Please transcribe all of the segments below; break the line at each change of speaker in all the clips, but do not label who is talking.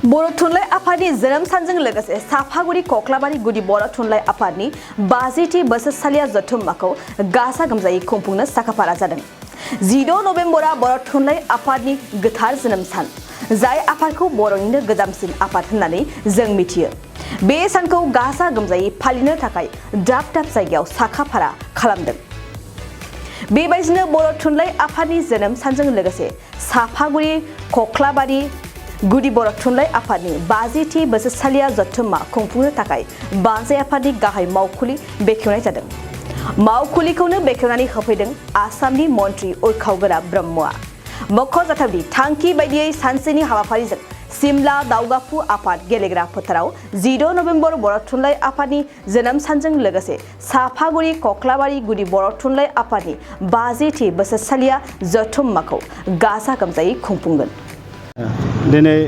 बर' थुनलाइ आफादनि जोनोम सानजों लोगोसे साफागुरि कक्लाबारि गुदि बर' थुनलाइ आफादनि 50थि बोसोरसालिया जथुम्माखौ गाजा गोमजायै खुंफुंनो साखाफारा जादों। 16 नबेम्बरा बर' थुनलाइ आफादनि गोथार जोनोम सान, जाय आफादखौ बर'निनो गोजामसिन आफाद होननानै जों मिथियो। बे सानखौ गाजा गोमजायै फालिनो थाखाय दाब दाब जायगायाव साखाफारा खालामदों। बेबायदिनो बर' थुनलाइ आफादनि जोनोम सानजों लोगोसे साफागुरि कक्लाबारि गुदि बर' थुनलाइ आफादनि 50थि बोसोरसालिया जथुम्मा खुंफुंनो थाखाय बानजाय आफादनि गाहाय मावखुलि बेखेवनाय जादों। मावखुलिखौनो बेखेवनानै होफैदों आसामनि मन्त्रि उरखावगोरा ब्रह्मआ। मख'जाथावदि थांखि बायदियै सानसेनि हाबाफारिजों सिमला दावगाफु आफाद गेलेग्रा फोथाराव 16 नबेम्बर बर' थुनलाइ आफादनि जोनोम सानजों लोगोसे साफागुरि कक्लाबारि गुदि बर' थुनलाइ आफादनि 50थि बोसोरसालिया जथुम्माखौ गाजा गोमजायै खुंफुंगोन।
दिनै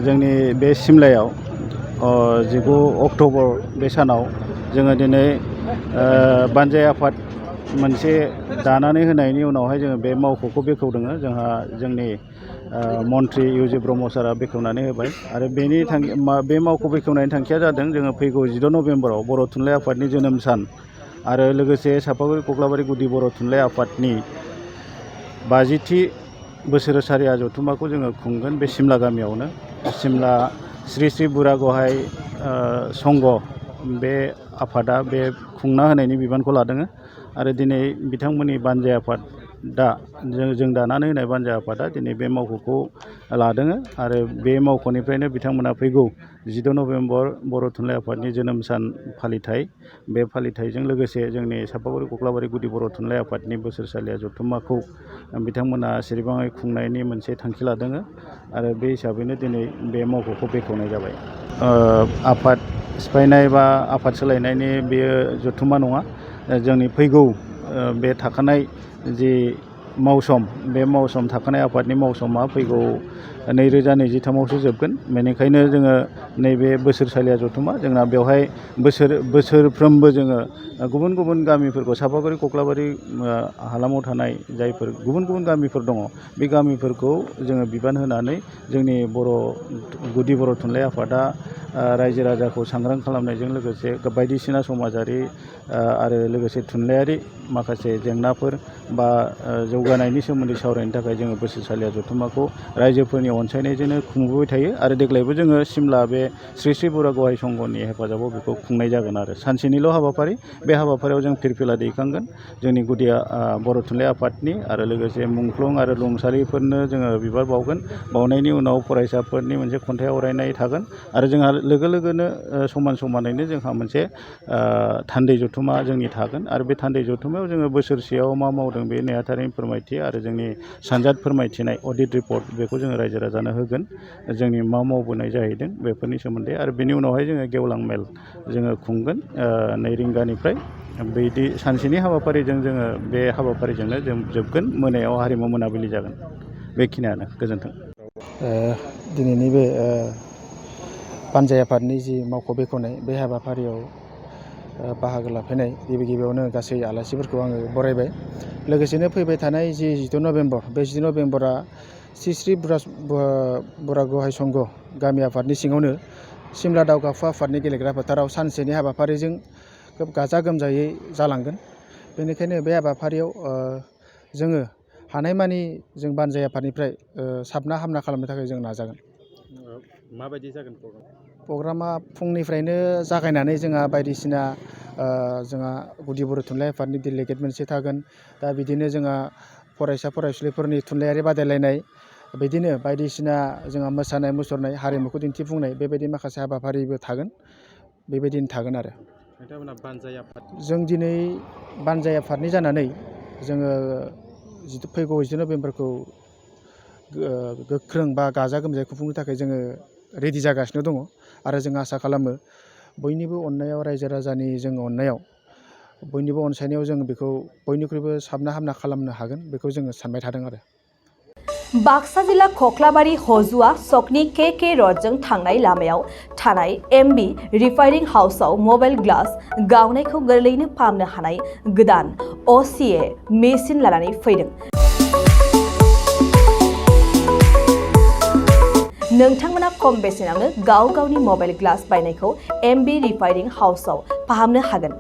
जोंनि बे सिमलायाव 19 अक्ट'बर बे सानाव जोङो दिनै बानजाय आफाद मोनसे दानानै होनायनि उनावहाय जोङो बे मावख'खौ बेखेवदों। जोंहा जोंनि मन्त्रि इउ.जि. ब्रह्म सारा बेखेवनानै होबाय आरो बे मावख' बेखेवनायनि थांखिया जादों जोङो फैगौ 16 नबेम्बराव बर' थुनलाइ आफादनि जोनोम सान आरो लोगोसे साफागुरि कक्लाबारि गुदि बर' थुनलाइ आफादनि 50थि बोसोरसालिया जथुम्माखौ जोङो खुंगोन बे सिमला गामियावनो। सिमला श्री श्री बुरा गहाय संघ बे आफादा बे खुंना होनायनि बिबानखौ लादों आरो दिनै बिथांमोननि बानजाय आफादा जों दानानै होनाय बानजाय आफादा दिनै बे मावख'खौ लादों आरो बे मावख'निफ्रायनो बिथांमोना फैगौ 16 नबेम्बर बर' थुनलाइ आफादनि जोनोम सान फालिथाय, बे फालिथायजों लोगोसे जोंनि साफागुरि कक्लाबारि गुदि बर' थुनलाइ आफादनि बोसोरसालिया जथुम्माखौ बिथांमोना सिरिबाङै खुंनायनि मोनसे थांखि लादों आरो बे हिसाबैनो दिनै बे मावख'खौ बेखेवनाय जाबाय। आफाद सिफायनाय बा आफाद सोलायनायनि बेयो जथुम्मा नङा। जोंनि फैगौ बे थाखानाय जि मावसम, बे थाखानाय आफादनि मावसमा फैगौ 2023आवसो जोबगोन। बेनिखायनो जोङो नैबे बोसोरसालिया जथुम्मा जोंना बेवहाय बोसोरफ्रोमबो जोङो गुबुन गुबुन गामिफोरखौ साफागुरि कक्लाबारि हालामाव थानाय जायफोर गुबुन गुबुन गामिफोर दङ, बे गामिफोरखौ जोङो बिबान होनानै जोंनि गुदि बर' थुनलाइ आफादा रायजो राजाखौ सांग्रां खालामनायजों लोगोसे बायदिसिना समाजारि आरो लोगोसे थुनलाइयारि माखासे जेंनाफोर बा जौगानायनि सोमोन्दै सावरायनो थाखाय जोङो बोसोरसालिया जथुम्माखौ रायजोफोरनि अनसायनायजोंनो खुंबोबाय थायो आरो देग्लायबो जोङो सिमला बे श्री श्री बुरा गहाय संघनि हेफाजाबाव बेखौ खुंनाय जागोन आरो सानसेनिल' हाबाफारि। बे हाबाफारियाव जों फिरफिला दैखांगोन जोंनि गुदि बर' थुनलाइ आफादनि आरो लोगोसे मुंख्लं आरो रुंसारिफोरनो जोङो बिबार बावगोन। बावनायनि उनाव फरायसाफोरनि मोनसे खन्थाइ आवरायनाय थागोन आरो जोंहा लोगो लोगोनो समानैनो जोंहा मोनसे थान्दै जथुम्मा जोंनि थागोन आरो बे थान्दै जथुम्मायाव जोङो बोसोरसेयाव मा मावदों बे नेहाथारिनि फोरमायथि आरो जोंनि सानजाद फोरमायथिनाय अडिट रिपर्ट बेखौ जोङो रायजो राजानो होगोन। जोंनि मा मावबोनाय जाहैदों बेफोरनि सोमोन्दै आरो बेनि उनावहाय जोङो गेवलां मेल जोङो खुंगोन 2 रिंगानिफ्राय। बिदि सानसेनि हाबाफारिजों जोङो बे हाबाफारिजोंनो जों जोबगोन। मोनायाव हारिमु मोनाबिलि जागोन। बेखिनियानो। गोजोन्थों।
दिनैनि बे बानजाय आफादनि जि मावख' बेखेवनाय बे हाबाफारियाव बाहागो लाफैनाय गिबियावनो गासै आलासिफोरखौ आङो बरायबाय। लोगोसेनो फैबाय थानाय जि 16 नबेम्बर, बे 16 नबेम्बरा श्री श्री बुरा गहाय संघ गामि आफादनि सिङावनो सिमला दावगाफु आफादनि गेलेग्रा फोथाराव सानसेनि हाबाफारिजों खोब गाजा गोमजायै जालांगोन। बेनिखायनो बे हाबाफारियाव जोङो हानायमानि जों बानजाय आफादनिफ्राय साबना हामना खालामनो थाखाय जों नाजागोन।
माबायदि जागोन
प्रग्रामा? फुंनिफ्रायनो जागायनानै जोंहा बायदिसिना जोंहा गुदि बर' थुनलाइ आफादनि डेलिगेट मोनसे थागोन। दा बिदिनो जोंहा फरायसुलिफोरनि थुनलाइयारि बादायलायनाय, बिदिनो बायदिसिना जोंहा मोसानाय मुसुरनाय, हारिमुखौ दिन्थिफुंनाय, बेबायदि माखासे हाबाफारिबो थागोन। बेबायदिनो थागोन आरो जों दिनै बानजाय आफादनि जानानै जोङो फैगौ 16 नबेम्बरखौ गोख्रों बा गाजा गोमजायै खुंफुंनो थाखाय जोङो रेडि जागासिनो दङ आरो जों आसा खालामो बयनिबो अननायाव, रायजो राजानि जों अननायाव, बयनिबो अनसायनायाव जों बेखौ बयनिख्रुइबो साबना हामना खालामनो हागोन, बेखौ जोङो सानबाय थादों आरो।
बाक्सा जिल्ला कक्लाबारि हजुआ सकनि के रडजों थांनाय लामायाव थानाय MB रिफाइनिं हाउसआव मबाइल ग्लास गावनायखौ गोरलैयैनो फाहामनो हानाय गोदान OCA मेसिन लानानै फैदों। नोंथांमोना खम बेसेनावनो गाव गावनि मबाइल ग्लास बायनायखौ MB रिफाइनिं हाउसआव फाहामनो हागोन।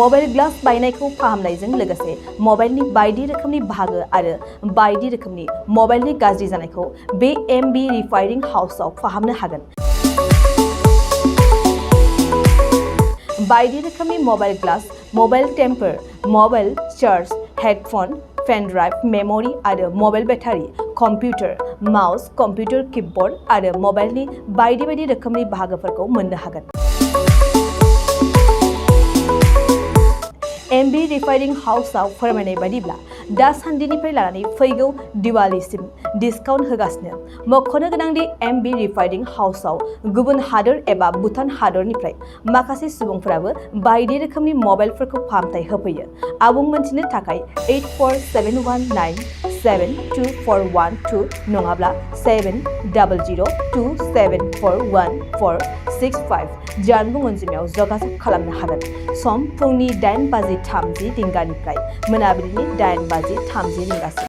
मबाइल ग्लास बायनायखौ फाहामनायजों लोगोसे मबाइलनि बायदि रोखोमनि बाहागो आरो बायदि रोखोमनि मबाइलनि गाज्रि जानायखौ बे MB रिफाइनिं हाउसआव फाहामनो हागोन। बायदि रोखोमनि mobile glass, mobile temper, mobile charge, headphone, pen drive, memory आरो mobile battery, computer, mouse, computer keyboard आरो मबाइलनि बायदि रोखोमनि बाहागोफोरखौ मोननो हागोन। MB रिफाइनिं हाउसआव फोरमायनाय बायदिब्ला दासान्दिनिफ्राय लानानै फैगौ दिवालीसिम डिसकाउन्ट होगासिनो। मख'नो गोनांदि MB रिफाइनिं हाउसआव गुबुन हादोर एबा भुटान हादरनिफ्राय माखासे सुबुंफोराबो बायदि रोखोमनि मबाइलफोरखौ फाहामथाय होफैयो। आबुं मोनथिनो थाखाय 8471972412 नङाब्ला 7002741465 जानबुं अनजिमायाव जगाजग खालामनो हागोन। सम फुंनि 8:30 रिंगानिफ्राय मोनाबिलिनि 8:30 रिंगासिम।